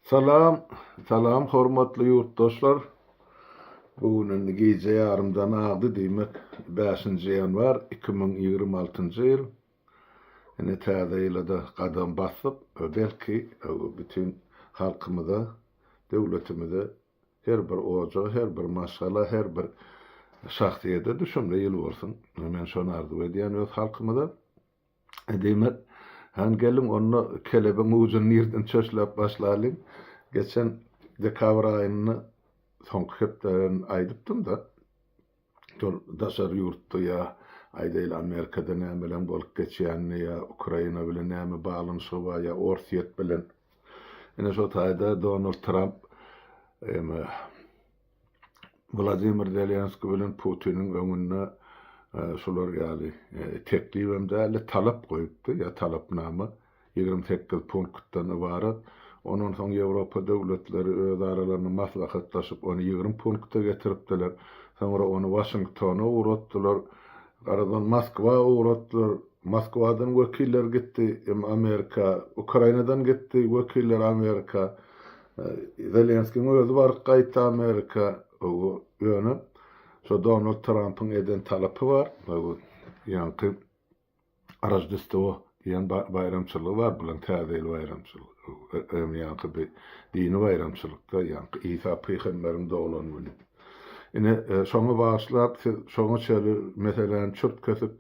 Salam, salam hormatly ýurtdaşlar. Bu gün indi gije ýarymdan agdy, diýmek, bäşinji ýanwar 2026-njy ýyl. Ine täze ýyla-da gadam basdyk. Belki, bütin halkymyza, döwletimize, her bir ojaga, her bir maşgala, her bir şahsyýete düşümli ýyl bolsun. Men şony arzuw edýän öz halkymyza. Diýmek, hany geliň onda kelebiň ujuny nirden çöşläp başlalyň. Geçen dekabr aýynda soňky hepdelerini aýdypdym-da, şol daşary ýurtda ýa aýdaýly Amerikada nämeleň bolup geçýänini ýa Ukraina bilen näme baglanyşygy bar ýa Orsýet bilen. Ine şo taýda Donald Tramp eme Wladimir Zelenskiý bilen Putiniň öňünde şular ýaly teklibem däldi, talap goýupdy, ýa talapnama, 28 punktdan ybarat. Ondan soň Ýewropa döwletleri öz aralarynda maslahatlaşyp, ony 20 punkta getiripdiler. Soňra ony Waşingtona ugratdylar. Garaz, ony Moskwa ugratdylar. Moskwadan wekiller gitdi Amerika, Ukrainadan gitdi wekiller Amerika. Zelenskiň özi baryp gaýtdy Amerika. Ýöne şo Donald Trampyň eden talapy bar. Ýaňky Roždestwo diýen baýramçylygy bar bulaň täze ýyl baýramçylygy. Ýaňky bir dini baýramçylykda ýaňky Isa pygamberiň doglan güni. Ine şoňa bagyşlap siz şoňa çenli meseläni çürt-kesik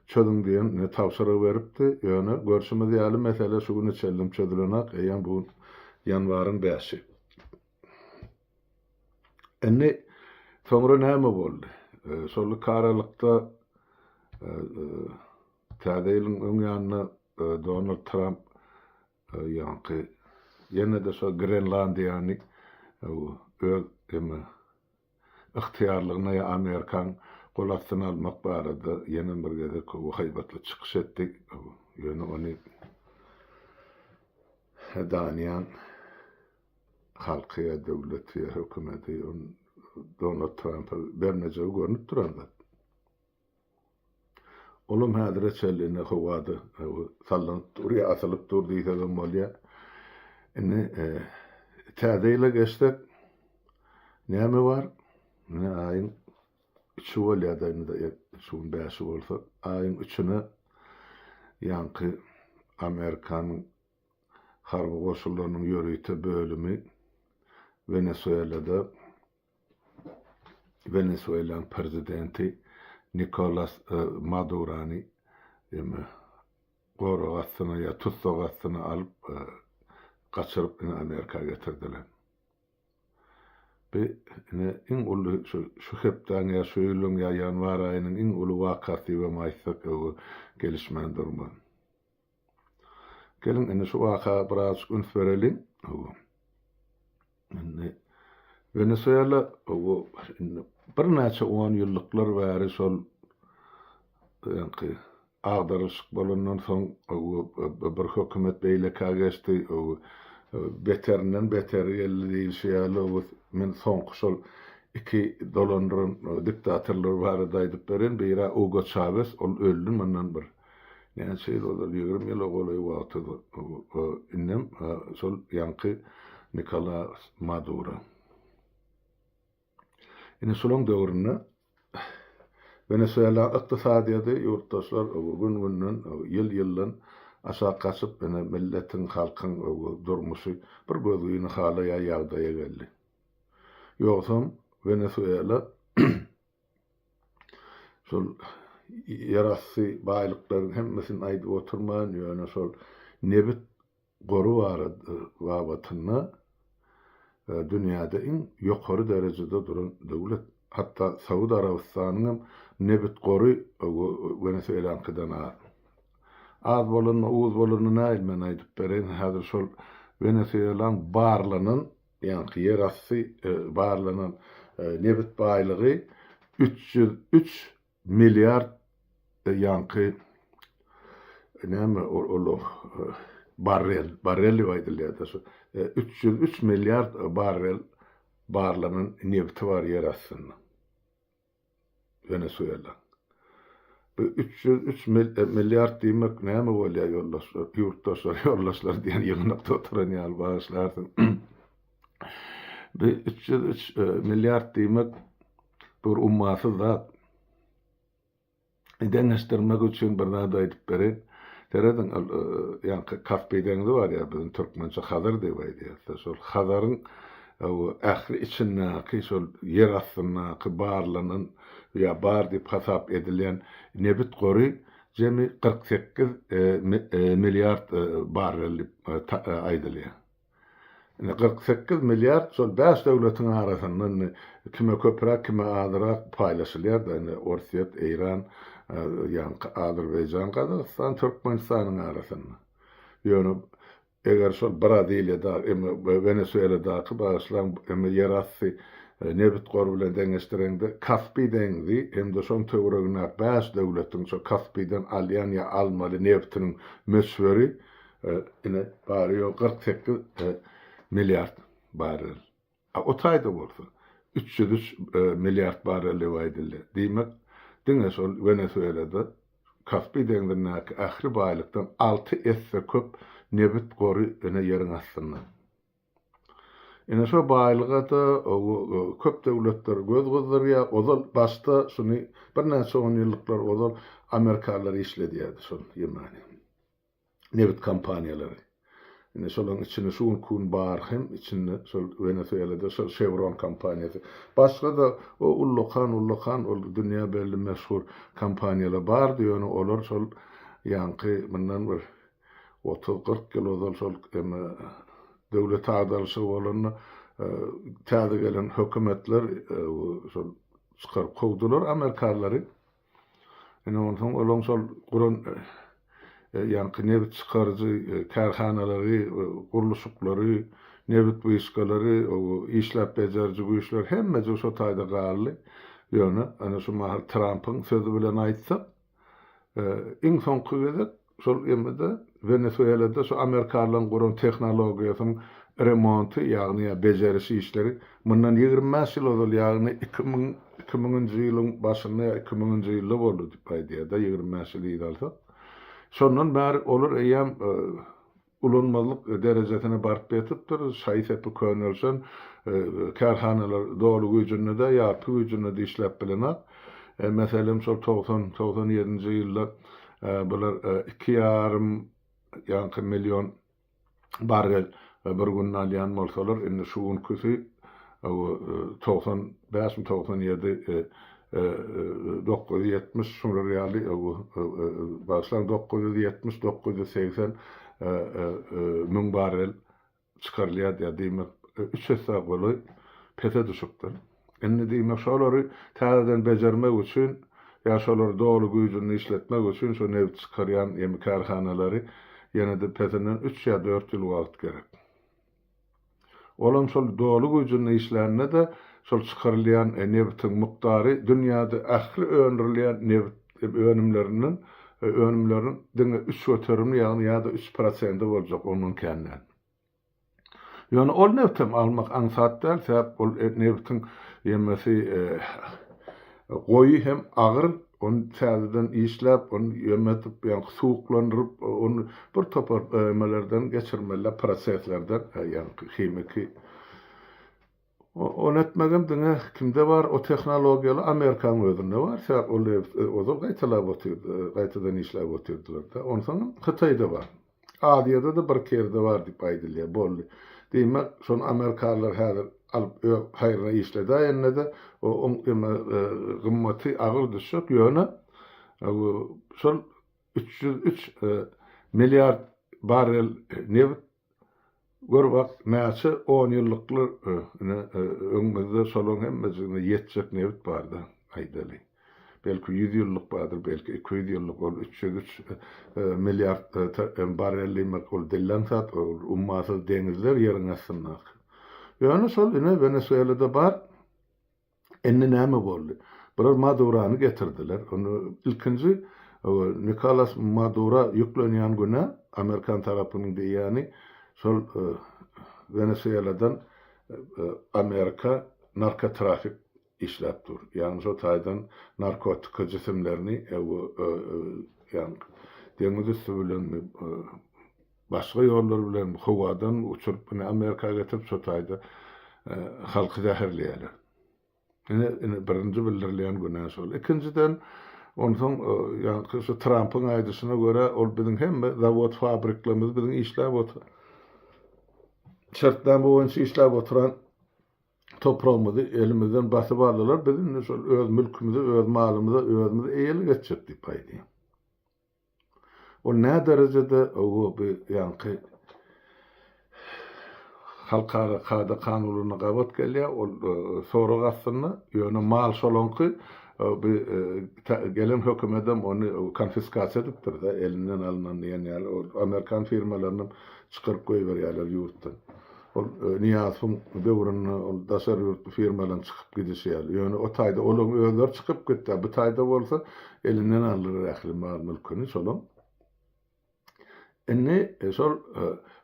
çözüň diýen ine tabşyrygy beripdi. Ýöne görşümiz ýaly mesele şu güne çenlem çözülenak. Eýýäm bu gün Ýanwaryň bäşi. Indi soňra näme boldy? Şol iki aralykda Täze ýylyň öň ýanynda Donald Tramp ýaňky ýene-de şol Grenlandiýany öz eme ygtyýarlygyna ýa Amerikaň gol astyna almak barada ýene bir gezek haýbatly çykyş etdi. Ýöne ony Daniýaň halky ýa döwleti ýa hökümeti ony Donald Trampa bermejegi görnüp duran zat. Olam häzire çenli indi howada sallanyp dur ýa asylyp dur diýsegem bolýar. Indi täze ýyla geçsek näme bar? Indi aýyň üçi bolýar-da indi şu gün bäşi bolsa, aýyň üçüne ýaňky Amerikanyň harby goşunlarynyň ýörite bölümi Wenesuelada Wenesuelanyň prezidenti Nikolas Madurany eme gorag astyna ýa tussag astyna alyp gaçyryp ine Amerika getirdiler. Bu ine iň uly şu şu hepdäň ýa şu ýylyň ýa ýanwar aýynyň iň uly wakasy diýibem aýtsak öwgi gelişmän durmaz. Geliň indi şu waka birazjyk üns bereliň. Indi Wenesuela indi birnäçe on ýyllyklar bäri şol ýaňky agdarylyşyk bolandan soň bir hökümet beýlekä geçdi. Beterinden beteri geldi diýilişi ýaly men soňky şol iki dolandyran diktatorlar barada aýdyp bereýin. Biri Ugo Çawes, ol öldi mundan bir Näçe ýyl ozal, 20 ýyla golaý wagt ozal, indem şol ýaňky Nikolas Maduro. Indi şolaň döwründe Wenesuela ykdysadyýeti ýurtdaşlar gün-günden, ýyl-ýyldan aşak gaçyp, ine milletiň, halkyň durmuşy bir gözgyny hala ýa ýagdaýa geldi. Ýogsam Wenesuela Şol ýerasty baýlyklaryň hemmesini aýdyp oturman, ýöne şol nebit gory barada babatynda dünýäde iň ýokary derejede duran döwlet. Hatda Saud Arabystanyň hem nebit gory Wenesuelaňkydan az. Az bolanda, uz bolanda nähili men aýdyp bereýin, häzir şol Wenesuelaň barlanan Ýaňky ýerasty barlanan nebit baýlygy 303 milliard ýaňky näme ol barrel, barrel diýip aýdylýar-da şu 303 milliard barrel barlanan nebiti bar ýerastynda. Wenesuela. Bu 303 milliard diýmek näme bolýar ýoldaşlar, ýurtdaşlar, ýoldaşlar diýen ýygnakda oturan ýaly bagyşlarsyň. Bu 303 milliard diýmek bir ummasyz zat. Deňeşdirmek üçin bir zat aýdyp bereýin. Serediň, ol ýaňky Kaspi deňzi bar ýa biziň türkmençe Hazar diýip aýdýarys. Şol Hazaryň ähli içindäki şol ýer astyndaky barlanan ýa bar diýip hasap edilýän nebit gory jemi 48 milliard barrel diýip aýdylýar. Indi 48 milliard şol bäş döwletiň arasynda indi kime köpräk, kime azyrak paýlaşylýar-da, indi Orsýet, Eýran, ýaňky Azerbaýjan, Gazagystan, Türkmenistanyň arasynda. Ýöne eger şol Braziliýada, Wenesueladaky, bagyşlaň, indi ýerasty nebit gory bilen deňeşdireňde, Kaspi deňzi hem-de şoň töweregindäki bäş döwletiň şo Kaspiden alýan ýa almaly nebtiniň möçberi Ine, bary-ýogy 48 milliard barrel. A o taýda bolsa, 303 milliard barrel diýip aýdylýar. Diýmek, diňe şol Wenesuelada Kaspi deňzindäki ähli baýlykdan alty esse köp nebit gory ine ýeriň astynda. Ine şo baýlyga-da köp döwletler göz gyzdyrýar. Ozal başda şuny birnäçe onýyllyklar ozal amerikanlar işledýärdi şol ýemany. nebit kompaniýalary. Indi şolaryň içinde şu günki gün bar hem içinde şol Wenesuelada şol Chevron kompaniýasy. Başga-da o ullakan-ullakan ol dünýä belli meşhur kompaniýalar bardy, ýöne olar şol ýaňky mundan bir 30-40 ýyl ozal şol eme döwlet agdarylyşygy bolanda täze gelen hökümetler şol çykaryp kowdular amerikanlary. Ine onsoň olaň şol guran ýaňky nebit çykaryjy kärhanalary, gurluşyklary, nebit wyşkalary, işläp bejeriji güýçler hemmejigi şo taýda galdy. Ýöne, ana şu mahal Trampyň sözi bilen aýtsak, iň soňky gezek Şol ýerde Wenesuelada şu amerikanlaryň guran tehnologiýasynyň remonty, ýagny ýa bejeriş işleri mundan 25 ýyl ozal, ýagny 2000 iki müňünji ýylyň başynda ýa iki müňünji ýylda boldy diýip aýdýar-da, 25 ýyl yza alsak. Şondan bäri olar eýýäm ulanmazlyk derejesine baryp ýetipdir, şaý-sepi könelşen kärhanalar doly güýjünde-de, ýarpy güýjünde-de işläp bilenok. Meselem, şol 90, 97-nji ýylda bular iki ýarym ýaňky million barrel bir günde alýan bolsalar, indi şu günküsi 95 mi, 97 970 şular ýaly bagyşlaň 970 980 müň barrel çykarylýar diýýär. Diýmek, üç esse golaý pese düşüpdir. Indi diýmek şolary täzeden bejermek üçin ýa şolary doly güýjünde işletmek üçin şu nebit çykarýan ýemi kärhanalary ýene-de pesinden üç ýa dört ýyl wagt gerek. Olam şol doly güýjünde işlände-de şol çykarylýan nebitiň mukdary dünýäde ähli öndürilýän nebit önümlerinden önümleriniň diňe üç göterimi ýagny ýa-da üç prosendi boljak ondan kän däl. Ýöne ol nebtem almak aňsat däl, sebäp ol nebitiň ýemesi goýy hem agyr, ony täzeden işläp, ony ýemetip, ýaňky suwuklandyryp, ony bir topar ýemelerden geçirmeli, proseslerden, ýaňky himiki. Ony etmegem diňe kimde bar, o tehnologiýaly Amerikanyň özünde bar, sebäp ol nebit ozal gaýtalap otyrdy, gaýtadan işläp otyrdylar-da. Onsoňam Hytaýda bar. Aziýada-da birki ýerde bar diýip aýdylýar. Boldy. Diýmek, şony amerikalylar häzir alyp öz haýryna işledäýende-de, oň eme gymmaty agyr düşjek. Ýöne şol 303 milliard barrel nebit Gör bak, näçe onýyllyklar ine öňümizde şolaryň hemmejigine ýetjek nebit bar-da, aýdaly. Belki ýüz ýyllyk bardyr, belki 200 ýyllyk, ol 303 milliard barrel diýmek, ol dillen zat, ol ummasyz deňizler ýeriň astyndaky. Ýöne şol ine Wenesuelada bar. Indi näme boldy? Bular Madurany getirdiler. Ony ilkinji Nikolas Madura ýüklenýän güne amerikan tarapynyň diýýäni şol Wenesueladan Amerika narkotrafik işläp dur. Ýagny şo taýdan narkotika jisimlerini ýagny deňiz üsti bilen Başga ýollar bilen howadan uçuryp ine Amerika getirip şo taýda. Halky zäherleýärler. Ine, ine birinji bildirilýän günä şol. Ikinjiden, onsoň ýaňky şu Trampyň aýdyşyna görä, ol biziň hemme zawod-fabriklerimizi biziň işläp oturan, şertnama boýunça işläp oturan topragymyzy elimizden basyp aldylar, biz indi şol öz mülkümize, öz malymyza özümiz eýelik etjek diýip aýdýar. Ol nä derejede bu ýaňky halkara kada-kanunlaryna gabat gelýär, ol sorag astynda, ýöne mal şolaňky, bu gelen hökümedem ony konfiskasiýa edipdir-de, elinden alnan diýen ýaly, ol amerikan firmalaryny çykaryp goýberýärler ýurtdan. Ol Nyýazowyň döwründe ol daşary ýurtly firmalaryň çykyp gidişi ýaly. Ýöne o taýda olaryň özleri çykyp gitdi, bu taýda bolsa elinden aldylar ähli mal-mülküni şolaň. Indi şol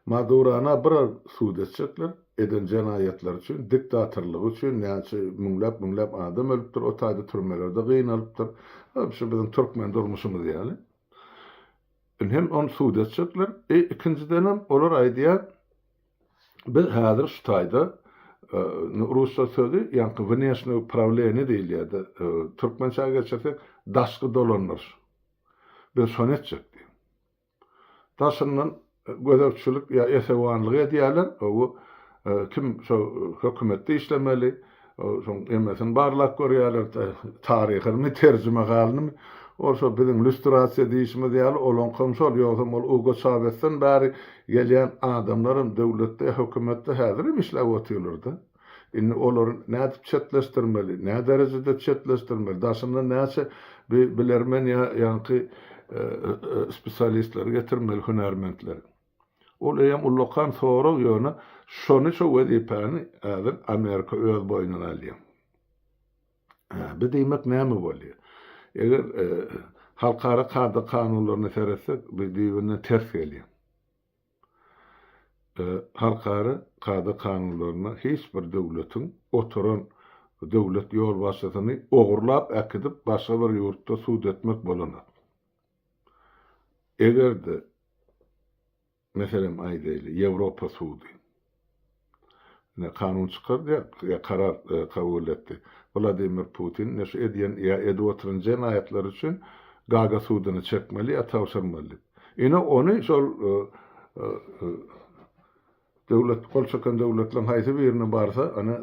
Madurana bir sud etjekler, eden jenaýatlary üçin, diktatorlygy üçin näçe müňläp-müňläp adam ölüpdir, o taýda türmelerde gynalypdyr. Şu biziň türkmen durmuşymyz ýaly. Indi hem ony sud etjekler. E, ikinjidenem olar aýdýar, biz häzir şu taýda rusça sözi ýaňky wneşne upravleniýe diýilýär-de, türkmençä geçirsek daşky dolandyryş. Biz şony etjek diýip. Daşyndan gözegçilik ýa esewanlyk edýärler, bu kim şo hökümetde işlemeli, şoň emesini barlap görýärler, taryhyny, terjimehalynymy, ol şo biziň lýustrasiýa diýişimiz ýaly, olaňkam şol, ýogsam ol Ugo Çawesden bäri gelýän adamlaram döwletde, hökümetde häzirem işläp otyrlar-da. Indi olary nädip çetleşdirmeli, nä derejede çetleşdirmeli, daşyndan näçe bilermen ýa ýaňky spesialistleri getirmeli, hünärmentleri. Ol eýýäm ullakan sorag ýöne şony şo wezipäni häzir Amerika öz boýnuna alýar. Bu diýmek näme bolýar? Eger halkara kada-kanunlaryna seretsek bu düýbünden ters gelýär. Halkara kada-kanunlaryna hiç bir döwletiň oturan döwlet ýolbaşçysyny ogurlap äkidip başga bir ýurtda sud etmek bolanok. Eger-de Meselem aýdaýly, Ýewropa sudy. Ine, kanun çykardy ýa karar kabul etdi. Wladimir Putin ine şu edýän ýa edip oturan jenaýatlary üçin Gaga suduna çekmeli ýa tabşyrmaly diýip. Ine ony şol döwlet gol çeken döwletleriň haýsy birine barsa, ine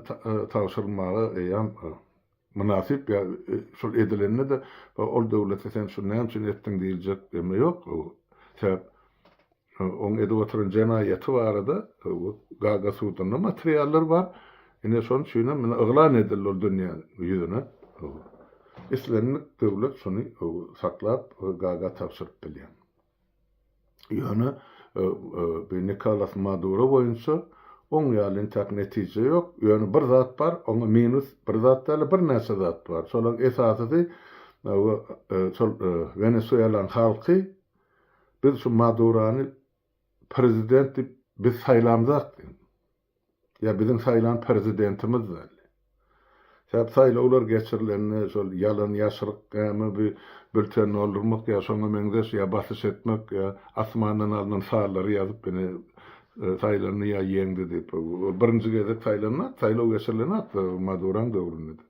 tabşyrmaga eýýäm mynasyp ýa şol edilende-de ol döwlete sen şuny näme üçin etdiň diýiljek eme ýok. Sebäp oň edip oturan jenaýaty barada Gaga sudunda materiallar bar. Ine şonuň üçinem ine yglan edildi ol dünýä ýüzüne. Islendik döwlet şuny saklap Gaga tabşyryp bilýär. Ýöne bu Nikolas Maduro boýunça oň ýaly entäk netije ýok. Ýöne bir zat bar, oňa minus bir zat däl, birnäçe zat bar. Şolaryň esasysy şol Wenesuelanyň halky biz şu Madurany prezident diýip biz saýlamzak diýip. Ýa biziň saýlan prezidentimiz däl. Sebäp saýlawlar geçirilende şol ýalan ýaşryk näme bi bülten doldurmak ýa şoňa meňzeş ýa basyş etmek ýa asmandan alnan sanlary ýazyp ine saýlandy ýa ýeňdi diýip. Ol birinji gezek saýlanmak saýlaw geçirilenok Maduraň döwründe-de.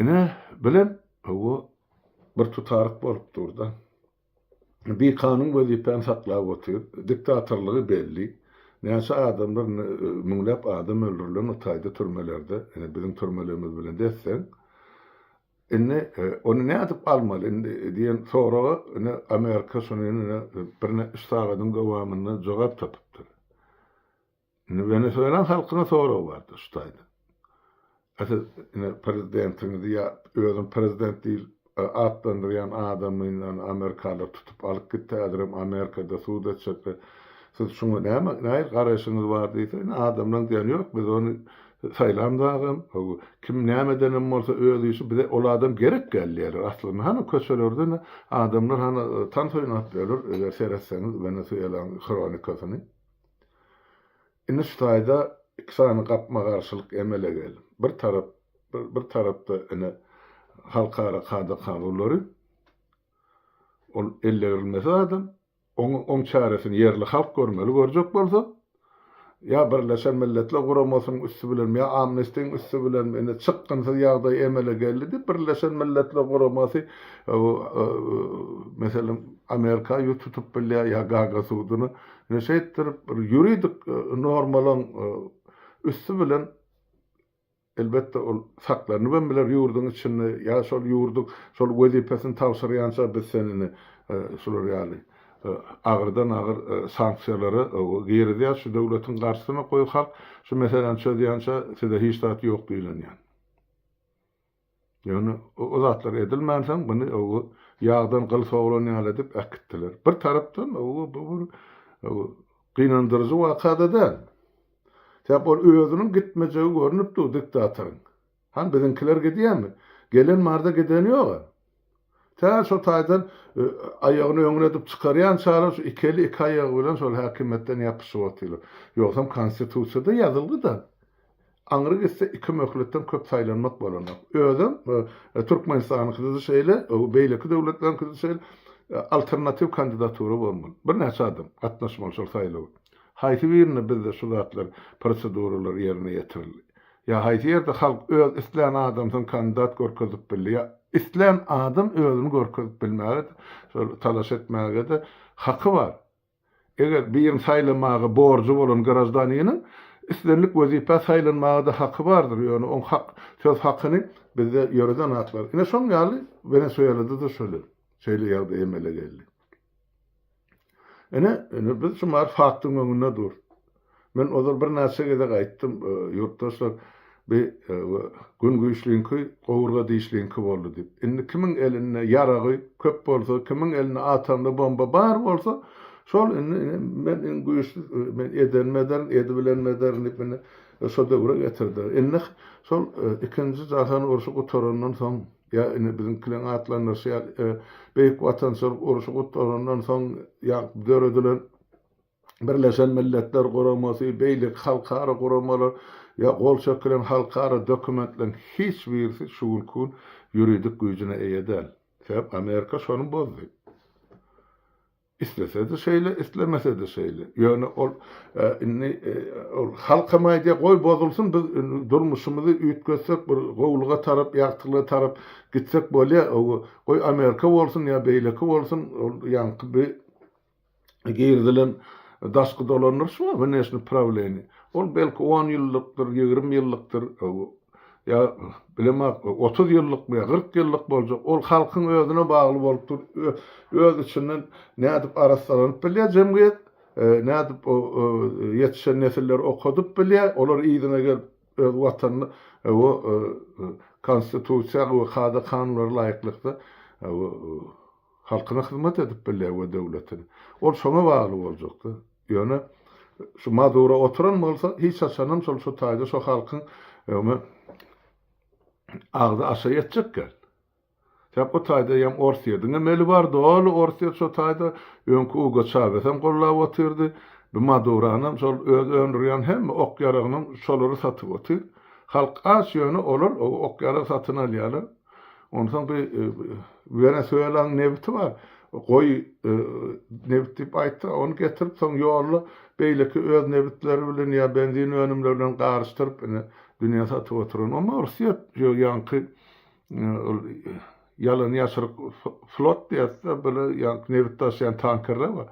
Ine bilen hawa bir tutaryk bolup dur-da. Bikanun wezipäni saklap otyr. Diktatorlygy belli. Näçe adamlar indi müňläp adam öldürilen o taýda türmelerde, ine biziň türmelerimiz bilen des-deň. Indi ony nädip almaly indi diýen soraga ine Amerika şuny ine birne üç sagadyň dowamynda jogap tapypdyr. Indi Wenesuelan halkyna sorag bardy şu taýda. A siz ine prezidentiňizi ýa özüni prezident diýip atlandyrýan adamyny amerikalylar tutup alyp gitdi häzirem Amerikada sud etjekler. Siz şuňa näme nähili garaýşyňyz bar diýse ine adamlaň diýýäni ýok biz ony saýlamzagam kim näme edenem bolsa öz işi bize ol adam gerek däl diýýärler. Aslynda hany köçelerde ine adamlar hany tans oýnap ýörler eger seretseňiz Wenesuelanyň hronikasyny. Indi şu taýda iki sany gapma-garşylyk emele geldi. Bir tarap, bir tarapda ine halkara kada-kanunlary, ol ellegirilmesiz adam, oň, oň çäresini ýerli halk görmeli, görjek bolsa. Ýa Birleşen Milletler Guramasynyň üsti bilenmi, ýa Amnestiň üsti bilenmi, indi çykgynsyz ýagdaý emele geldi diýip, Birleşen Milletler Guramasy, meselem, Amerika ýüz tutup bilýär ýa Gaaga suduna. Ine şeýtdirip, bir ýuridik normalaryň üsti bilen Elbetde, ol saklanybam biler ýurduň içinde, ýa şol ýurduň şol wezipesini tabşyrýança biz seni indi şular ýaly agyrdan-agyr sanksiýalara girizýäs, şu döwletiň garşysyna goý halk şu meseläni çözýänçä size hiç zat ýok diýlen ýaly. Ýöne o zatlar edilmänsoň muny ýagdan gyl sogran ýaly edip äkitdiler. Bir tarapdan bu bir gynandyryjy waka-da däl. Sebäp ol özüniň gitmejegi görnüp dur diktatoryň. Hany biziňkiler gidýärmi? Gelen barda gideni ýog-a. Tä şo taýdan aýagyny öňüne edip çykarýançalar şu iki eli iki aýagy bilen şol häkimiýetden ýapyşyp otyrlar. Ýogsam konstitusiýada ýazylgy-da. Aňry gitse iki möhletden köp saýlanmak bolanok. Özem Türkmenistanyňkyda-da şeýle, beýleki döwletleriňkide-de şeýle alternatiw kandidatura bolmaly. Birnäçe adam gatnaşmaly şol saýlawa. Haýsy birinde bizde şu zatlar, proseduralar ýerine ýetirildi? Ýa haýsy ýerde halk öz islän adamsyny kandidat görkezip bildi? Ýa islän adam özüni görkezip bilmäge-de, şol talaş etmäge-de haky bar. Eger birini saýlamaga borjy bolan graždaniniň islendik wezipä saýlanmaga-da haky bardyr, ýöne oň hak, söz hakyny bizde ýöreden haklar. Ine şoň ýaly Wenesuelada-da şöyle, şeýle ýagdaý emele geldi. Ine, indi biz şu mahal faktyň öňünde durus. Men ozal birnäçe gezek aýtdym, ýurtdaşlar, bi gün güýçliňki, gowurga dişliňki boldy diýip. Indi kimiň elinde ýaragy köp bolsa, kimiň elinde atomly bomba bar bolsa, şol indi men iň güýçli, men edenimi ederin, edibilenimi ederin diýip indi şo döwre getirdiler. Indi şol ikinji jahan urşy gutarandan soň, Ýa indi biziňkileriň atlandyryşy ýaly, Beýik Watançylyk urşy gutarandan soň ýa döredilen Birleşen Milletler Guramasy, beýleki halkara guramalar ýa gol çekilen halkara dokumentleriň hiç birisi şu günki gün ýuridik güýjüne eýe däl. Sebäp Amerika şony bozdy. Islese-de şeýle, islemese-de şeýle. Ýöne ol indi ol halkam aýdýar, goý bozulsyn, biz indi durmuşymyzy üýtgetsek, bir gowulyga tarap, ýagtylyga tarap gitsek bolýar. Goý Amerika bolsun ýa beýleki bolsun, ol ýaňky bi girizilen daşky dolandyryş bar, wneşni prawleniýe. Ol belki on ýyllykdyr, 20 ýyllykdyr. Ýa bilemok, 30 ýyllykmy ýa 40 ýyllyk boljak, ol halkyň özüne bagly bolup dur, öz içinden nädip arassalanyp bilýär jemgyýet, nädip ýetişen nesilleri okadyp bilýär, olar yzyna gelip öz watanyny we konstitusiýa we kada-kanunlara laýyklykda halkyna hyzmat edip bilýär we döwletine. Ol şoňa bagly boljakdy. Ýöne şu Maduro oturan bolsa hiç haçanam şol şu taýda şo halkyň öňe agzy aşa ýetjek däl. Sebäp o taýda ýam Orsýetiň hem eli bar, doly Orsýet şo taýda öňki Ugo Çawesem gollap otyrdy. Bu Maduranam şol öz öndürýän hemme ok-ýaragynam şolara satyp otyr. Halk aç ýöne olar ok-ýarag satyn alýarlar. Onsoň bir Wenesuelanyň nebiti bar. Goýy nebit diýip aýtdy. Ony getirip soň ýolda beýleki öz nebitleri bilen ýa benzin önümleri bilen garyşdyryp ine dünýä satyp oturan. Oňa Orsýet ýaňky ol ýalan ýaşyryk flot diýýäs-de bile ýaňky nebit daşaýan tankerler bar.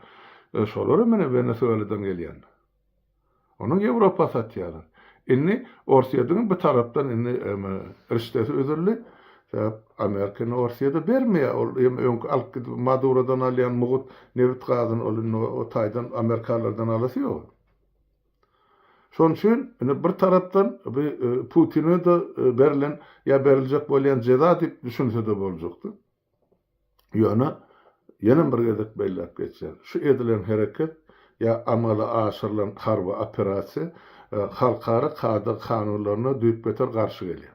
Şolar hem ine Wenesueladan gelýän. Ony Ýewropa satýarlar. Indi Orsýetiň bir tarapdan indi rişdesi üzüldi. Sebäp Amerika indi Orsýete bermeýär. Ol hem öňki alyp gidip Madurodan alýan mugut nebit gazyny ol indi o taýdan amerikanlardan alasy ýok. Şonuň üçin indi bir tarapdan bu Putine-de berlen ýa beriljek bolýan jeza diýip düşünse-de boljakdy. Ýöne, ýene bir gezek belläp geçýän, şu edilen hereket ýa amala aşyrylan harby operasiýa halkara kada-kanunlaryna düýpgöter garşy gelýär.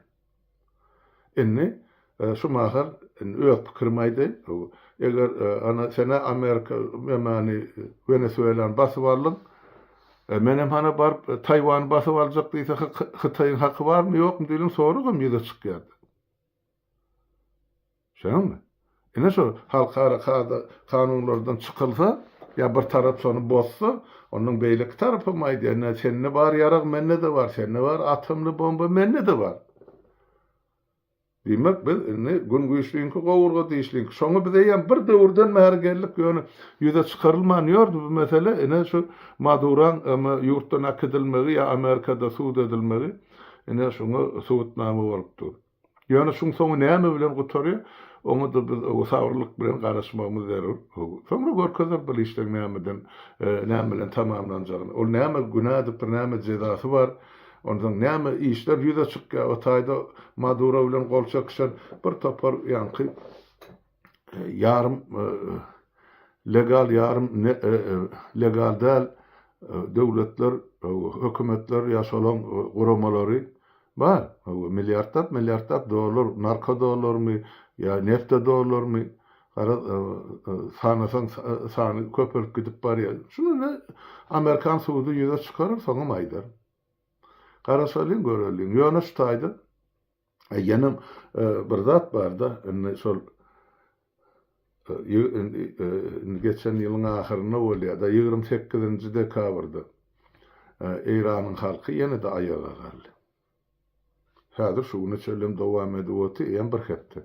Indi şu mahal indi öz pikirimi aýdaýyn, eger ana sen-ä Amerika memani Wenesuelany basyp aldyň, menem hana baryp Taýwany basyp aljak diýse Hytaýyň haky barmy ýokmy diýlen sorag hem ýüze çykýar. Şeýdemi? Ine şo halkara kada kanunlardan çykylsa, Ýa bir tarap şony bozsa, onnoň beýleki tarapam aýdýar, ine, sende bar ýarag, mende-de bar, sende bar atomly bomba, mende-de bar. Diýmek, biz indi gün güýçliňki, gowurga dişliňki. Şoňa biz eýýäm bir döwürden bäri geldik, ýöne ýüze çykarylman ýördi bu mesele. Ine, şu Maduraň ýurtdan äkidilmegi ýa Amerikada sud edilmegi, ine, şoňa subutnama bolup dur. Ýöne şuň soňy näme bilen gutarýar, oňa-da biz sabyrlylyk bilen garaşmagymyz zerur. Soňra görkezer bir işleň nämeden, näme bilen tamamlanjagyny. Ol näme günä edipdir, näme jezasy bar, onsoň näme işler ýüze çykýar. O taýda Maduro bilen gol çekişen bir topar ýaňky ýarym legal, ýarym legal däl döwletler, hökümetler ýa şolaň guramalary Bar. Hawa, milliardlap, milliardlap dollar, narko dollarmy ýa nefte dollarmy, garaz, sanasaň sany köpelip gidip barýar. Şuny ine amerikan sudy ýüze çykarar, soňam aýdar. Garaşalyň, göreliň. Ýöne şu taýda ýenem bir zat bar-da, indi şol indi geçen ýylyň ahyrynda bolýar-da, 28-nji dekabrda Eýranyň halky ýene-de aýaga galdy. Häzir şu güne çenlem dowam edip otyr, eýýäm bir hepde.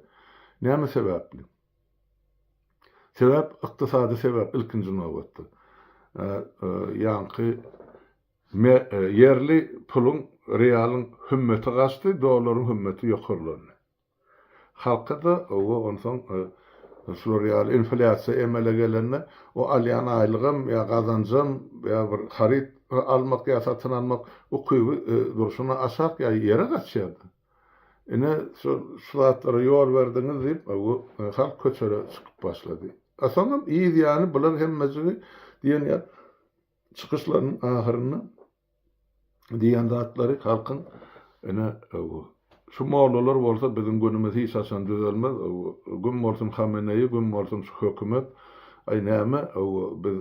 Näme sebäpli? Sebäp ykdysady sebäp ilkinji nobatda. Ýaňky ýerli puluň, realyň hümmeti gaçdy, dollaryň hümmeti ýokarlandy. Halka-da oba onsoň şular ýaly inflýasiýa emele gelende o alýan aýlygam ýa gazanjam ýa bir haryt almak ýa satyn almak ukyby durşuna aşak ýa ýere gaçýardy. Ine şol şu zatlara ýol berdiňiz diýip halk köçelere çykyp başlady. A soňam yz ýany bular hemmejigi diýen ýaly çykyşlarynyň ahyrynda diýen zatlary halkyň ine şu mollalar bolsa biziň günümiz hiç haçan düzelmez güm bolsun Hameneýi güm bolsun şu hökümet aý näme biz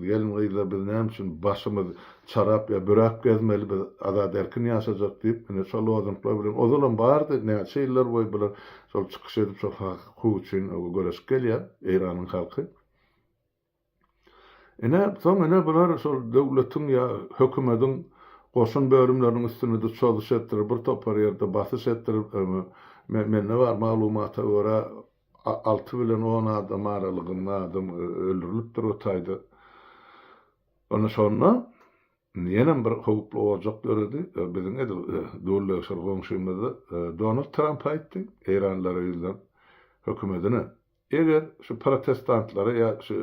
gelin gyzlar biz näme üçin başymyz çarap ýa büräp gezmeli biz azat erkin ýaşajak diýip ine şol lozunglar bilen ozalam bardy näçe ýyllar boýy bular şol çykyş edip şol hak hukuk üçin göreşip gelýär Eýranyň halky. Ine, soň ine bular şol döwletiň ýa hökümediň goşun bölümleriniň üstüne-de çozuş etdirip, bir topar ýerde basyş etdirip, mende bar maglumata görä, alty bilen on adam aralygynda adam öldürilipdir o taýda. Ine şonda ýenem bir howply ojak döredi. Biziň edil dullegşir goňşymyzda Donald Tramp aýtdy, eýranlylara ýüzlenip, hökümedine, Eger şu protestantlara ýa şu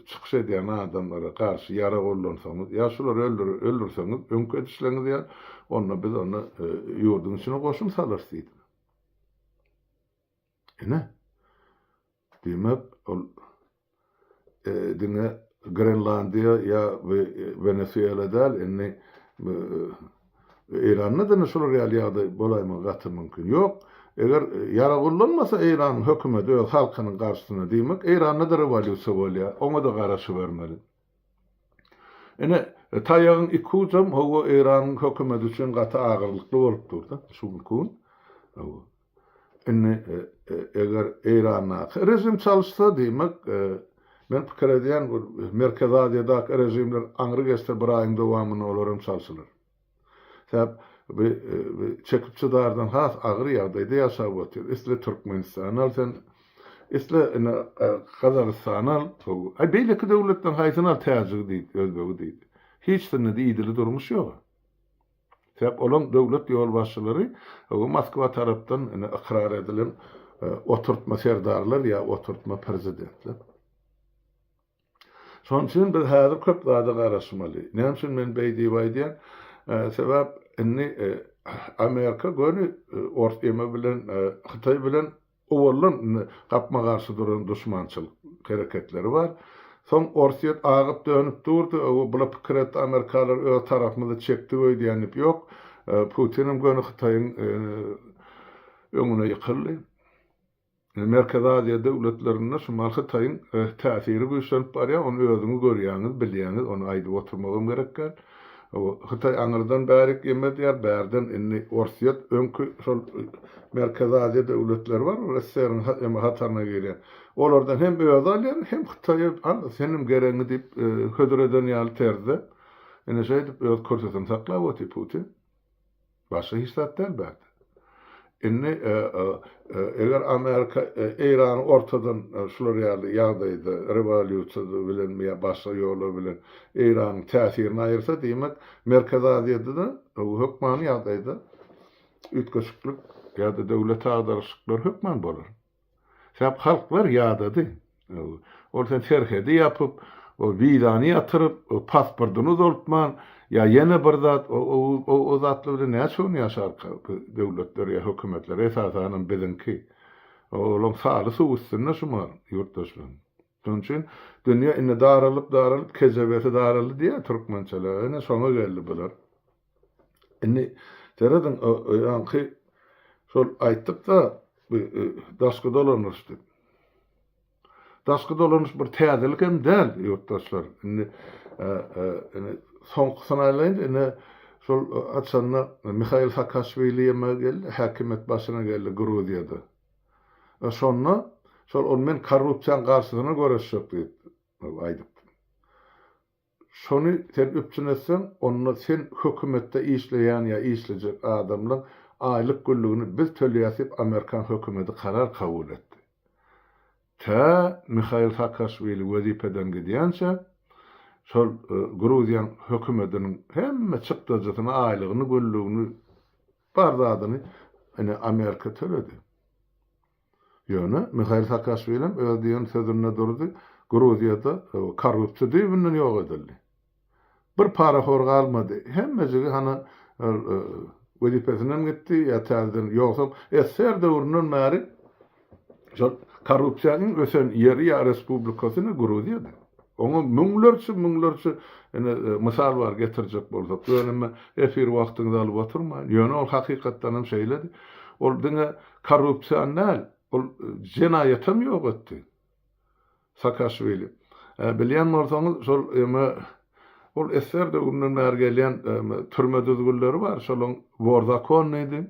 çykyş edýän adamlara garşy ýarag gollansaňyz, ýa şulary öldürseňiz, öňki edişleriňiz ýaly, onda biz onda ýurduň içine goşun salarys diýdiler. Ine, diýmek, ol diňe Grenlandiýa ýa Wenesuela däl, indi Eýranda-da ine şular ýaly ýagdaý bolaýmagy gaty mümkin. Ýok, eger ýarag ullanmasa Eýranyň hökümeti öz halkynyň garşysyna, diýmek, Eýranda-da rewolýusiýa bolýar, oňa-da garaşybermeli. Ine, taýagyň iki ujam, hawa, Eýranyň hökümeti üçin gaty agyrlykly bolup dur-da, şu günki gün. Hawa. Indi eger Eýrandaky režim çalyşsa, diýmek, men pikir edýän, bu Merkezi Aziýadaky režimler aňry geçse bir aýyň dowamynda olar hem çalşylar. Sebäp bu çekip çydardan has agyr ýagdaýda ýaşap otyr. Isle Türkmenistany al sen, isle ine Gazagystany al, aý beýleki döwletleriň haýsyny al täjigi diýip, özbegi diýip. Hiçsinde-de idili durmuş ýok. Sebäp olaň döwlet ýolbaşçylary Moskwa tarapdan ine ykrar edilen oturtma serdarlar ýa oturtma prezidentler. Şonuň üçin biz häzir köp zada garaşmaly. Näme üçin men beý diýip aýdýan? Sebäp indi Amerika göni Orsýeme bilen Hytaý bilen owaldan indi gapma-garşy duran duşmançylyk hereketleri bar. Soň Orsýet agyp-dönüp durdy, owa bula pikir etdi amerikalar öz tarapymyza çekdik öýdýän diýip, ýok, Putinem göni Hytaýyň öňüne ýykyldy. Indi Merkezi Aziýa döwletlerinde şu mal Hytaýyň täsiri güýçlenip barýar, ony özüňiz görýäňiz, bilýäňiz, ony aýdyp oturmagam gerek däl. Hytaý aňyrdan bärik ýem edýär, bärden indi Orsýet öňki şol Merkezi Aziýa döwletleri bar, SSR-iň eme hataryna girýän. Olardan hem özi alýar, hem Hytaýa al senem geregiňi diýip hödür eden ýaly terzde. Ine şeýdip öz kürsüsini saklap otyr Putin. Başga hiç zat däl bärde. Indi eger Amerika Eýrany ortadan şular ýaly ýagdaýda rewolýusiýa bilenmi ýa başga ýollar bilen Eýranyň täsirini aýyrsa, diýmek, Merkezi Aziýada-da hökmany ýagdaýda üýtgeşiklik ýa-da döwlet agdaryşyklary hökman bolar. Sebäp halklar ýadady. Ol sen serhedi ýapyp, o wizany ýatyryp, pasportyny uzaltman, ýa ýene bir zat, o zatlar bilen näçe gün ýaşarka döwletler ýa hökümetler, esasanam biziňki. Olaň saly suw üstünde şu mal ýurtdaşlaryň. Şonuň üçin dünýe indi daralyp, daralyp, kejebesi daraldy diýýär türkmençeler. Ine şoňa geldi bular. Indi serediň, ýaňky şol aýtdyk-da, bu daşky dolanyş diýip. Daşky dolanyş bir täzelik hem däl, ýurtdaşlar. Indi indi soňkusyny aýlaýyn, indi şol haçanda Mihail Saakaşwili ýeme geldi, häkimiýet başyna geldi Gruziýada. Şonda şol ol men korrupsiýanyň garşysyna göreşjek diýip aýdypdy. Şony sen üpjün etseň, onda sen hökümetde işleýän ýa işlejek adamlaň aýlyk günlügini biz töleýäs diýip amerikan hökümeti karar kabul etdi. Tä Mihail Saakaşwili wezipeden gidýänçä şol Gruziýaň hökümediniň hemme çykdajysyny, aýlygyny, günlügini, bar zadyny ine Amerika töledi. Ýöne Mihail Saakaşwilem öz diýen sözünde durdy, Gruziýada korrupsiýa düýbünden ýok edildi. Bir parahor galmady. Hemmejigi hana wezipesinden gitdi ýa täzeden, ýogsam SSR döwründen bäri şol korrupsiýanyň ösen ýeri ýa respublikasy ine Gruziýady. Oňa müňlerçe, müňlerçe ine mysal bar getirjek bolsak. Ýöne men efir wagtyňyzy alyp oturmaýyn. Ýöne ol hakykatdan hem şeýledi. Ol diňe korrupsiýany däl, ol jenaýatam ýok etdi. Saakaşwili. Bilýän bolsaňyz, şol eme ol SSR döwründen bäri gelýän türme düzgünleri bar. Şolaň wor zakon diýdi.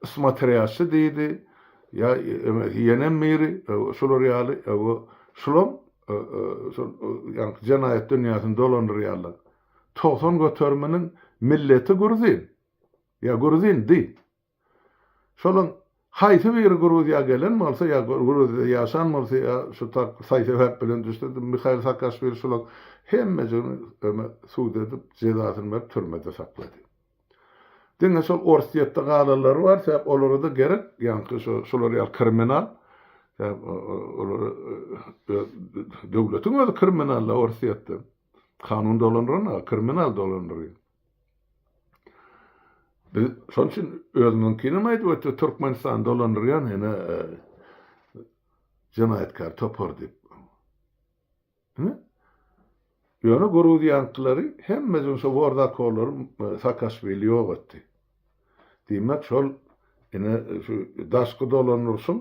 Smotrýaşçy diýdi. Ýa ýenem biri şular ýaly şulam şol ýaňky jenaýat dünýäsini dolandyrýarlar. 90 göteriminiň milleti gruzin. Ýa gruzindi. Şolaň haýsy biri Gruziýa gelen bolsa ýa Gruziýada ýaşan bolsa ýa şu saý-sebäp bilen düşse Mihail Saakaşwili şolaň hemmejigini sud edip jezasyny berip türmede saklady. Diňe şol Orsýetde galanlary bar, sebäp olara-da gerek, ýaňky şo şolar ýaly kriminal, sebäp olara öz döwletiň özi kriminal-da Orsýetde. Kanun dolandyranok, kriminal dolandyrýar. Biz şonuň üçin özümiziňkinem aýdyp ötdük, Türkmenistany dolandyrýan ene jenaýatkär topar diýip. Ine. Ýöne gruziýaňkylary hemmejigini şo worzakolary Saakaşwili ýok etdi. Diýmek şol ine şu daşky dolandyryşyň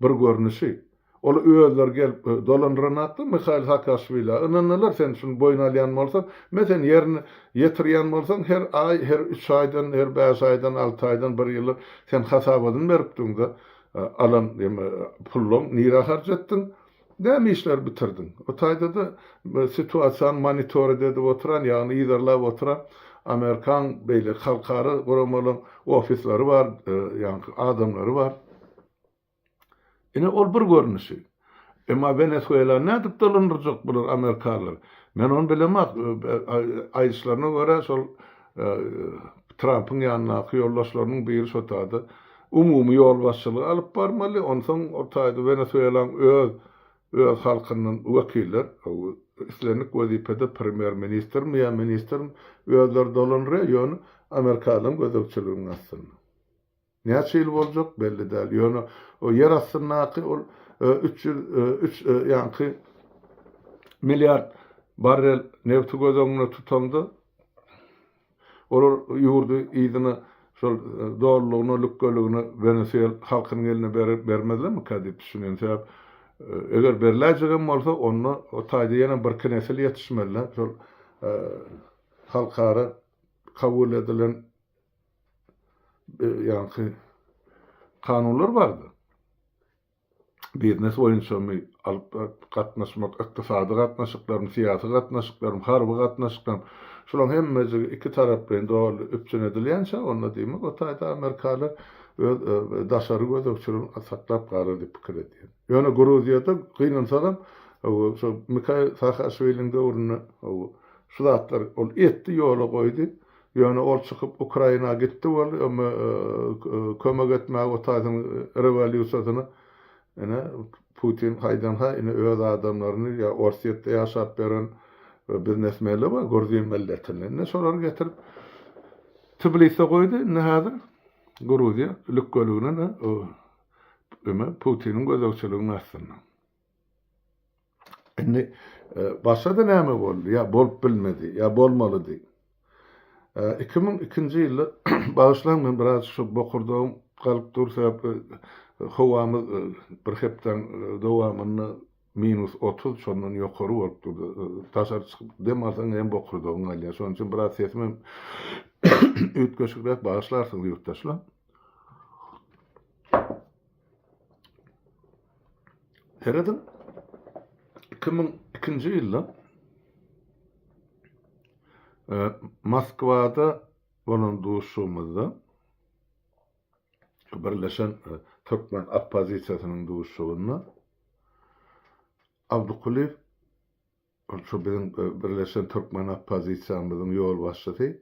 bir görnüşi. Ol özleri gelip dolandyranakda Mihail Saakaşwilä ynandylar sen şuny boýun alýan bolsaň, men seni ýerine ýetirýän bolsaň her aý, her üç aýdan, her bäş aýdan, alty aýdan, bir ýyldan sen hasabatyny berip durňda alan pullaň nirä harç etdiň? Näme işler bitirdiň? O taýda-da situasiýany monitorit edip oturan, ýagny yzarlap oturan amerikan beýleki halkara guramalaryň ofisleri bar, ýaňky adamlary bar. Ine ol bir görnüşi. Emma Wenesuelany nädip dolandyrjak bular amerikanlar? Men ony bilemok. Aýdyşlaryna görä şol Trampyň ýanyndaky ýoldaşlarynyň biri şo taýda umumy ýolbaşçylygy alyp barmaly, onsoň o taýda Wenesuelaň öz öz halkyndan wekiller, islendik wezipede premýer-ministrmi ýa ministrmi özleri dolandyrýar, ýöne amerikanlaryň gözegçiliginiň astynda. Näçe ýyl boljak belli däl. Ýöne o ýer astyndaky ol 303 ýaňky milliard barrel nebti göz öňünde tutaňda olar ýurdy yzyna şol dolulygyna, lükgeligine Wenesuel halkynyň eline bermezlermikä diýip düşünýän. Sebäp eger berläýjegem bolsa onda o taýda ýene birki nesil ýetişmeli-dä. Şol. halkara kabul edilen ýaňky kanunlar bardy. Biznes boýunçamy alyp gatnaşmak, ykdysady gatnaşyklarymy, syýasy gatnaşyklarymy, harby gatnaşyklarymy, şularyň hemmejigi ikitaraplaýyn doly üpjün edilýänçä, onda diýmek o taýda amerikalar öz daşary gözegçiligini saklap galar diýip pikir edýän. Ýöne Gruziýada gynansagam şo Mikail Saakaşwiliň döwründe şu zatlar ol etdi, ýola goýdy. Ýöne ol çykyp Ukraina gitdi boldy, öme kömek etmäge o taýsyň rewolýusiýasyna. Ine Putin haýdan-haý ine öz adamlaryny ýa Orsýetde ýaşap ýören biznesmenler bar gruzin milletinden. Ine şolary getirip Tbilisde goýdy. Indi häzir Gruziýa lükgeligine öme Putiniň gözegçiliginiň astynda. Indi başga-da näme boldy ýa bolup bilmedi ýa bolmalydy? 2002-nji ýylda bagyşlaň men biraz şu bokurdagym galyp dur sebäpli howamyz bir hepdäň dowamynda minus 30 şondan ýokary bolup durdy. Daşary çykyp dem alsaň hem bokurdagyň galýar. Şonuň üçin biraz sesim hem üýtgeşigräk bagyşlarsyňyz ýurtdaşlar. Serediň, 2002-nji ýylda Moskwada bolan duşuşygymyzda Birleşen türkmen oppozisiýasynyň duşuşygynda Abdykulyýew Ol şu biziň Birleşen Türkmen oppozisiýamyzyň ýolbaşçysy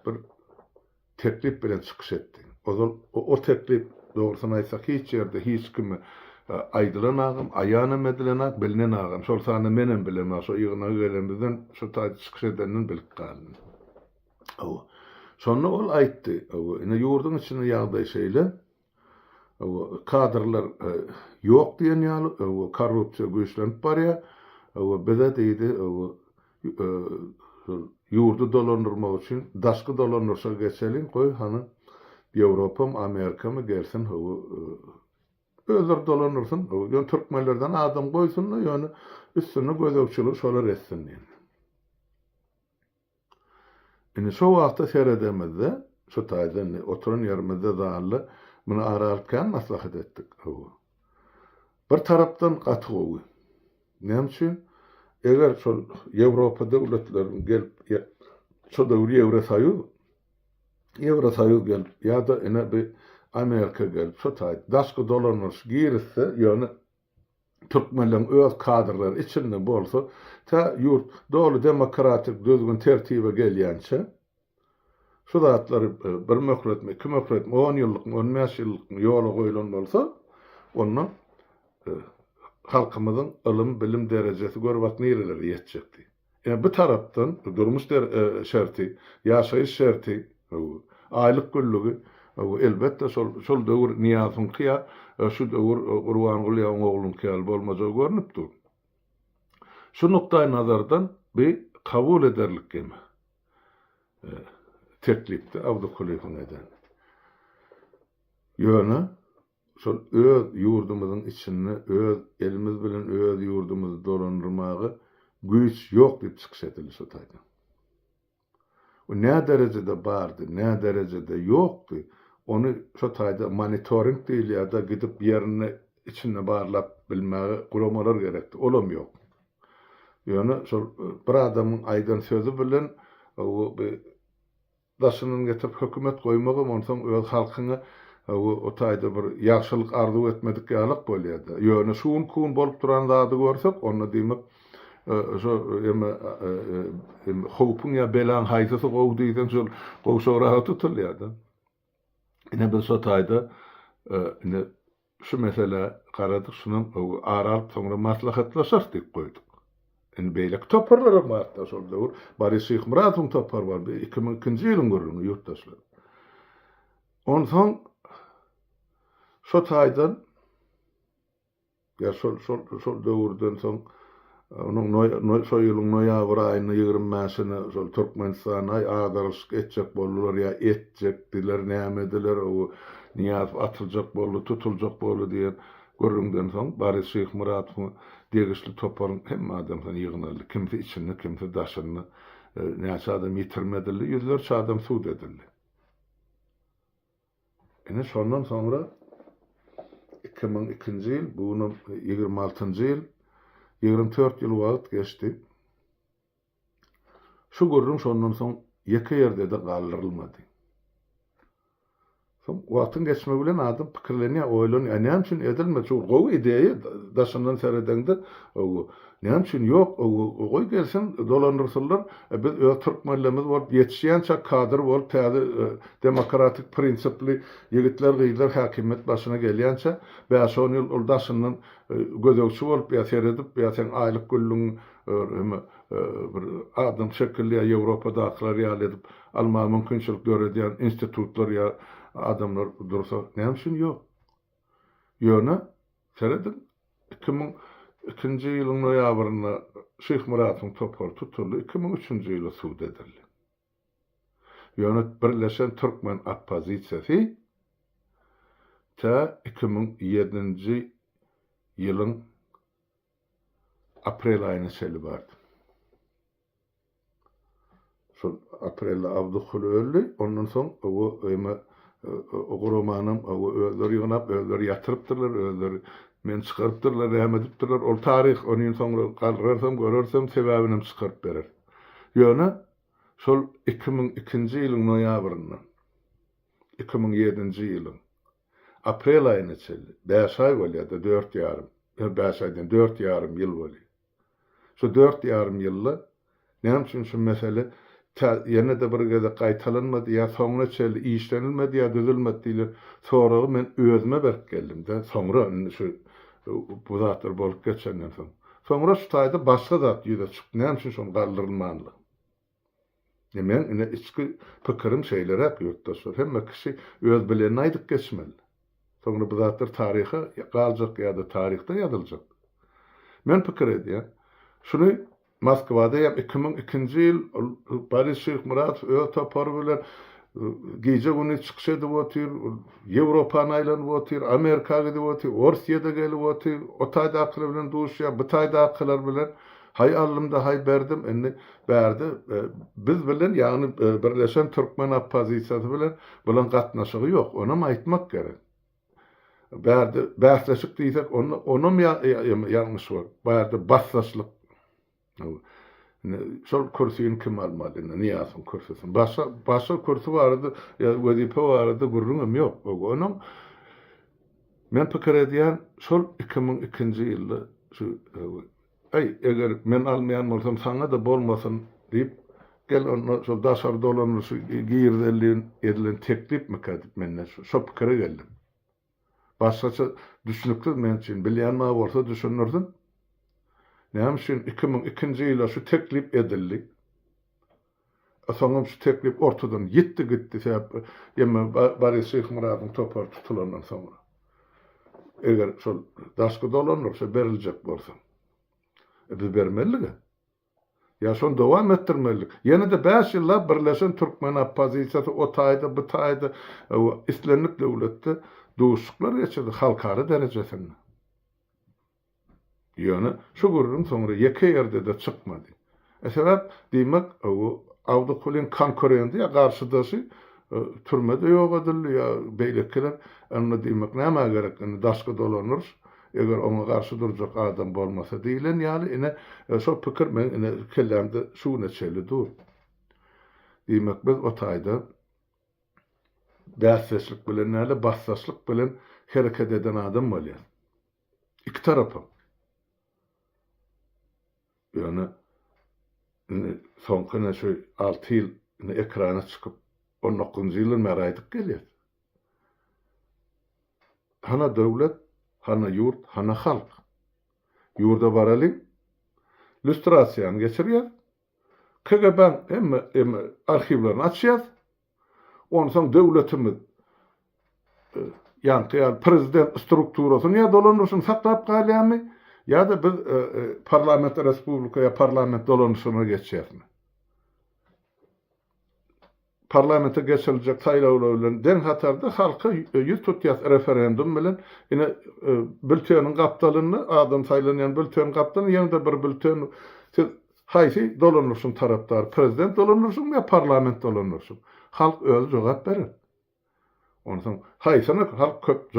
bir teklip bilen çykyş etdi. Ozal o teklip, dogrusyny aýtsak, hiç ýerde hiç kime aýdylanagam, aýanam edilenak, bilnenagam. Şol sanda menem bilemok. Şo ýygnaga gelenimizden, şu taýda çykyş edenden bilip galdym. Hawa. Şonda ol aýtdy, hawa, ine ýurduň içinde ýagdaý şeýle, Kadrlar ýok diýen ýaly, korrupsiýa güýçlenip barýar. Bize diýdi, ýurdy dolandyrmak üçin daşky dolandyryşa geçeliň, goý hany Ýewropamy, Amerikamy gelsin, özleri dolandyrsyn. Ýöne türkmenlerden adam goýsun-da, ýöne üstünde gözegçiligi şolar etsin diýdi. Indi şo wagta seredemizde, şu taýda indi oturan ýerimizde zalda muny ara alyp kän maslahat etdik. Hawa. Bir tarapdan gaty gowy. Näme üçin? Eger şol Ýewropa döwletleriniň gelip, şo döwür Ýewrosoýuz, Ýewrosoýuz gelip ýa-da ine bi Amerika gelip şo taýda daşky dolandyryş girizse, ýöne Türkmenleriň öz kadrlary içinde bolsa, tä ýurt doly demokratik düzgün tertibe gelýänçä, şu zatlary bir möhletmi, iki möhletmi, on ýyllykmy, on bäş ýyllykmy ýola goýlan bolsa, onda halkymyzyň ylym, bilim derejesi gör bak nirelere ýetjekdi. Ýa bu tarapdan durmuş şerti, ýaşaýyş şerti, aýlyk günlügi, elbetde şol şol döwür Nyýazowyňky ýa şu döwür Gurbanguly ýa oň oglunyňky ýaly bolmajagy görnüp dur. Şu nukdaýnazardan bi kabul ederlik gemi teklipdi Abdykulyýewiň eden. Ýöne Şol öz ýurdumyzyň içinde öz elimiz bilen öz ýurdumyzy dolandyrmaga güýç ýok diýip çykyş edildi şo taýdan. O nä derejede bardy, nä derejede ýokdy, ony şo taýda monitoring diýilýär-de gidip ýerinde içinde barlap bilmäge guramalar gerekdi, olam ýok. Ýöne şol bir adamyň aýdan sözi bilen bu Daşyndan getirip hökümet goýmagam onsoň öz halkyňa o taýda bir ýagşylyk arzuw etmedik ýalak bolýada. Ýöne şu günki gün bolup duran zady görsek onda diýmek şo eme howpuň ýa belaň haýsysy gowy diýseň şol gowşagraga tutulýada. Ine biz şo taýda ine Şu meselä garadyk, şunam ara alyp soňra maslahatlaşarys diýip goýduk. Indi beýleki toparlaram bardy şol döwür. Boris Şyhmyradowyň topary bardy, 2002-nji ýylyň gürrüňi ýurtdaşlar. Onsoň şo taýdan ýa şol şol şol döwürden soň Onuň şo ýylyň noýabr aýynda 25-ine şol Türkmenistana agdarylyşyk etjek boldular ýa etjekdiler, nämediler, o Nyýazow atyljak boldy, tutuljak boldy diýen gürrüňden soň Boris Şyhmyradowyň degişli toparyň hemme adamsyny ýygnaldy. Kimsi içinde, kimsi daşynda. Näçe adam ýitirim edildi, ýüzlerçe adam sud edildi. Ine şondan soňra 2002-nji ýyl, bu günem 26-njy ýyl, 24 ýyl wagt geçdi. Şu gürrüň şondan soň ýeke ýerde-de galdyrylmady. Soň wagtyň geçmegi bilen adam pikirlenýär, oýlanýar, näme üçin edilmedi, şu gowy ideýa daşyndan seredeňde, näme üçin ýok, goý gelsin, dolandyrsynlar, biz öz türkmenlerimiz bolup ýetişýänçä kadr bolup täze demokratik prinsipli ýigitler, gyzlar häkimiýet başyna gelýänçä bäş-on ýyl ol daşyndan gözegçi bolup ýa seredip ýa seň aýlyk güllügiň bir adam şekilli ýa Ýewropadakylar ýaly edip almaga mümkinçilik döredýän institutlar ýa adamlar dursa näme üçin ýok? Ýöne serediň 2002-nji ýylyň noýabrynda Şyhmyradowyň topary tutuldy, 2003-nji ýylda sud edildi. Ýöne birleşen türkmen oppozisiýasy tä 2007-nji ýylyň Aprel aýyna çenli bardy. Şol aprelde Abdykul öldi. Ondan soň o eme o guramanam o özleri ýygnap, özleri ýatyrypdyrlar, özleri meni çykarypdyrlar, näme edipdirler. Ol taryh, ony soňra galdyrarsam, görersem, sebäbinem çykaryp berer. Ýöne şol 2002-nji ýylyň noýabryndan 2007-nji ýylyň Aprel aýyna çenli, bäş aý bolýar-da, dört ýarym, bäş aý diýen, dört ýarym ýyl bolýar. Şu dört ýarym ýylda näme üçin şu mesele tä ýene-de bir gezek gaýtalanmady ýa soňuna çenli işlenilmedi ýa düzülmedi diýlen soragy men özüme berip geldim-de, soňra indi şu bu zatlar bolup geçenden soň. Soňra şu taýda başga zat ýüze çykdy, näme üçin şonuň galdyrylmanlygy. E meň ine içki pikirim şeýleräk ýurtdaşlar, hemme kişi öz bilenini aýdyp geçmeli. Soňra bu zatlar taryha galjak ýa-da taryhda ýazyljak. Men pikir edýän, şuny Moskwada ýa 2002-nji ýyl Boris Şyhmyradow öz topary bilen gije-gündiz çykyş edip otyr, Ýewropany aýlanyp otyr, Amerika gidip otyr, Orsýede gelip otyr, o taýdakylar bilen duşýar, bu taýdakylar bilen. Haý aldym-da, haý berdim, indi bärde biz bilen, ýagny birleşen türkmen oppozisiýasy bilen bulaň gatnaşygy ýok, onam aýtmak gerek. Bärde bäsleşik diýsek, onda onam ýalňyş bolar. Bärde basdaşlyk. Indi şol kürsini kim almaly indi, Nyýazowyň kürsüsini. Başga, başga kürsi barada ýa wezipe barada gürrüňem ýok. Onuň men pikir edýän, şol 2002-nji ýylda şu Äý, eger men almaýan bolsam, saňa-da bolmasyn diýip, gel onda şol daşary dolanylyşy girizeli edilen teklipmikä diýip men-de şo pikire geldim. Başgaça düşnüksiz men üçin, bilýän bar bolsa düşündirsin. Näme üçin 2002-nji ýylda şu teklip edildi? Soňam şu teklip ortadan ýitdi gitdi, sebäp emme Boris Şyhmyradowyň topary tutulandan soňra. Eger şol daşky dolandyryşa beriljek bolsa. E biz bermelidik-ä. Ýa şony dowam etdirmelidik. Ýene-de bäş ýyllap birleşen türkmen oppozisiýasy o taýda, bu taýda, islendik döwletde duşuşyklar geçirdi halkara derejesinde. Ýöne şu gürrüň soňra ýeke ýerde-de çykmady. E sebäp, diýmek, Awdykulyň konkurendi ýa garşydaşy türmede ýok edildi ýa beýlekiler. Onda diýmek nämä gerek indi daşky dolandyryş, eger oňa garşy durjak adam bolmasa diýlen ýaly ine şo pikir meň ine kellämde şu güne çenli dur. Diýmek biz o taýda bäsdeşlik bilen däl-de basdaşlyk bilen hereket eden adam bolýas. Iki tarapam. Ýöne indi soňky ine şu alty ýyl indi ekrana çykyp, on dokuzynjy ýyldan bäri aýdyp gelýäs. Hana döwlet, hana ýurt, hana halk. Ýurda baralyň, lýustrasiýany geçirýäs, KGB-niň hemme hemme arhiwlerini açýas, Onsoň döwletimiz ýaňky ýaly prezident strukturasyny ýa dolandyryşyny saklap galýarmy, ýa-da biz parlament respublika ýa parlament dolanyşygyna geçýäsmi? Parlamente geçiriljek saýlawlar bilen deň hatarda halka ýüz tutýas referendum bilen. Ine bülteniň gapdalynda adam saýlanýan bülteniň gapdalynda ýene-de bir bülten siz. Haýsy dolandyryşyň tarapdary, prezident dolandyryşyňmy ýa parlament dolandyryşyň? Halk özi jogap berer. Onsoň haýsyna halk köp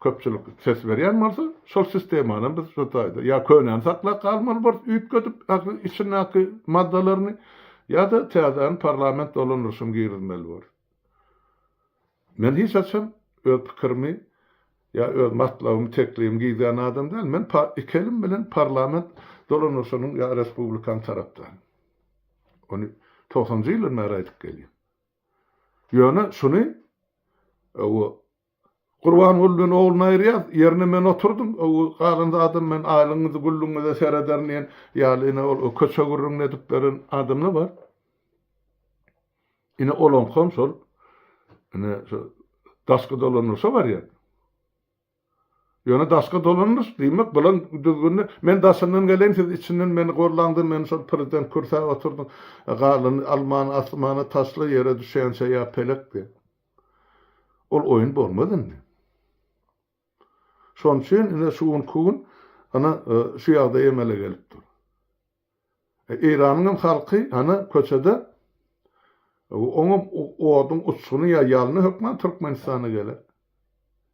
köpçülik ses berýän bolsa, şol sistemanam biz şu taýda ýa könäni saklap galmaly borus üýtgedip ähli içindäki maddalaryny ýa-da täzäni parlament dolandyryşyny girizmeli borus. Men hiç haçan öz pikirimi ýa öz matlabymy, teklibimi gizlän adam däl. Men iki elim bilen parlament dolandyryşynyň ýa respublikanyň tarapdary. Ony togsanjy ýyldan bäri aýdyp gelýän. Ýöne şuny o Gurbanguly bilen ogluny aýyrýas, ýerine men oturdym, o galan zadam men aýlygyňyzy, güllügiňize serederin diýen ýaly ine ol köçe gürrüňini edip beren adamlar bar. Ine olaňkam şol ine şu daşky dolandyryşa barýar. Ýöne daşky dolandyryş diýmek bulan düzgünde men daşyndan geleýin siz içinden meni gollaňda meni şol prezident kürsä oturdyň galany almany asmana taşla ýere düşýänçä ýa pelek diýen. Ol oýun bolmaz indi. Şonuň üçin ine şu günki gün ana şu ýagdaý emele gelip dur. Eýranyň hem halky hany köçede oňam oduň uçguny ýa ýalny hökman Türkmenistana geler.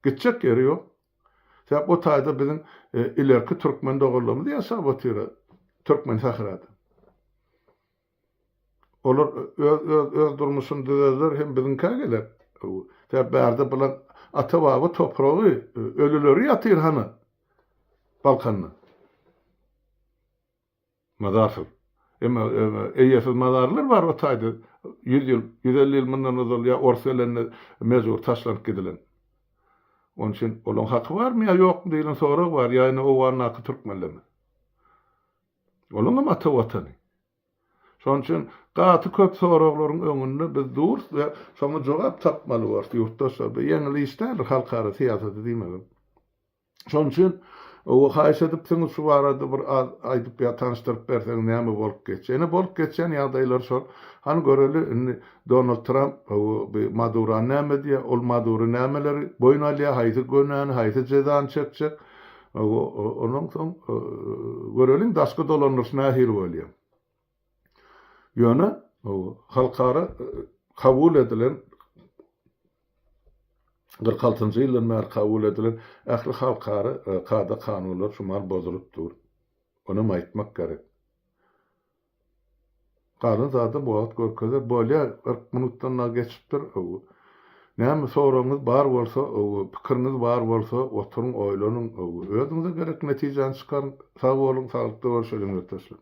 Gitjek ýeri ýok. Sebäp o taýda biziň ilerki türkmen doganlarymyz ýaşap otyr Türkmen sährada. Olar öz öz öz durmuşyny düzerler hem biziňkä geler. Sebäp bärde bulan ata-baba topragy, ölüleri ýatyr hany Balkanda. Mazarsyz. Emma eýesiz mazarlar bar o taýda ýüz ýyl, 150 ýyl mundan ozal ýa ors gelende mejbur taşlanyp gidilen. Onuň üçin olaň haky barmy ýa ýokmy diýlen sorag bar, ýa ine Owgandaky türkmenlermi? Olaň hem ata watany. Şonuň üçin gaty köp soraglaryň öňünde biz durus we şoňa jogap tapmaly borus ýurtdaşlar. Bu ýeňil iş däldir halkara syýasaty diýmegem. Şonuň üçin owa haýyş edipsiňiz şu barada bir az aýdyp ýa tanyşdyryp berseňiz näme bolup geçýär. Ine bolup geçýän ýagdaýlar şol. Hany göreli indi Donald Tramp owa bi Madurany näme edýär, ol Madury nämeleri boýun alýar, haýsy günäni, haýsy jezany çekjek. Owa ondan soň göreliň daşky dolandyryş nähili bolýar. Ýöne halkara kabul edilen 46-njy ýyldan bäri kabul edilen ähli halkara kada-kanunlar şu mahal bozulyp dur. Onam aýtmak gerek. Galan zadam wagt görkezer. Bolýar, 40 minutdan dagy geçipdir. Näme soragyňyz bar bolsa, pikiriňiz bar bolsa, oturyň, oýlanyň, özüňize gerek netijäni çykaryň. Sag boluň, saglykda görşeliň, ýurtdaşlar.